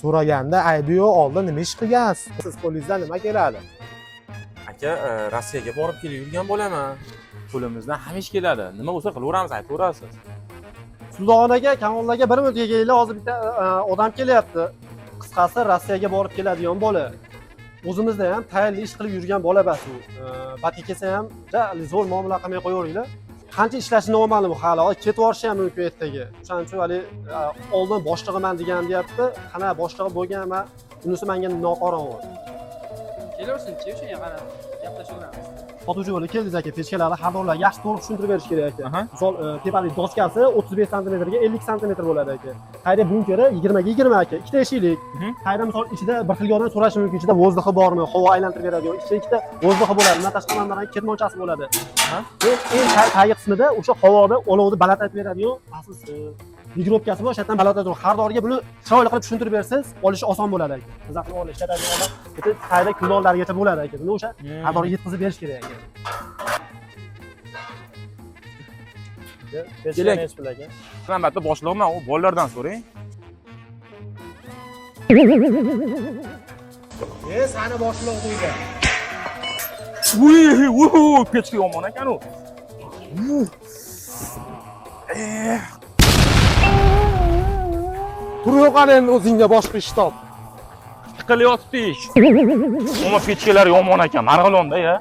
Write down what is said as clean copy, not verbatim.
So'raganda aybi yo'q, oldin nima ish qilgansiz? Siz qo'lingizdan nima keladi? Aka, Rossiyaga borib kelib yurgan bo'laman. Qo'limizdan hamisha keladi. Nima bo'lsa qilaveramiz, aytaverasiz. Sulton aka, Kamol aka, bir minutga kelinglar, hozir bitta odam kelyapti. Qisqasi, Rossiyaga borib keladigan bola. O'zimizda ham tayinli ish qilib yurgan bola bas u. Batga kelsa ham ja zo'r muomala qilmay qo'yaveringlar. Qancha ishlashi noma'lum hali, hozir ketib yuborishi ham mumkin ertaga. O'shaning uchun hali oldin boshlig'iman degan deyapti. Qana boshlig'i bo'lgan, man unisi menga noqorong'u. Kelaversinchi, o'shanga qarab gaplashaveramiz. Sotuvchi bo'lib keldingiz aka, pechkalarni xaridorlarga yaxshi to'g'ri tushuntirib berish kerak aka. Misol, tepalik doskasi 35 santimetrga 50 santimetr bo'ladi aka. Qayda bunkeri 20 ga 20 aka, ikkita eshiklik. Qayda misol ichida bir xil odam so'rashi mumkin, ichida воздух i bormi, havo aylantirib beradigan, ichida ikkita воздух i bo'ladi, undan tashqari mana bunaqa ketmonchasi bo'ladi. Eng tagi qismida o'sha havoda olovni balandlatib beradigan maxsus регулировка si bor, o'sha yerdan balandlatib, xaridorga buni chiroyli qilib tushuntirib bersangiz, olishi oson bo'ladi aka. Qizaqni olish ishlatadigan odam bitta qayda kulollarigacha bo'ladi aka. Buni o'sha xaridorga yetkazib berish kerak aka. Keling. Man albatta boshlig'iman, u bolalardan so'rang. Sani boshliq uyda. Uy, uy, pechka yomon ekan u. Tur yo'qol endi, o'zingga boshqa ish top. Tiqilyotibdi ish. Umuman pechkalar yomon ekan, Marg'ilonda ya.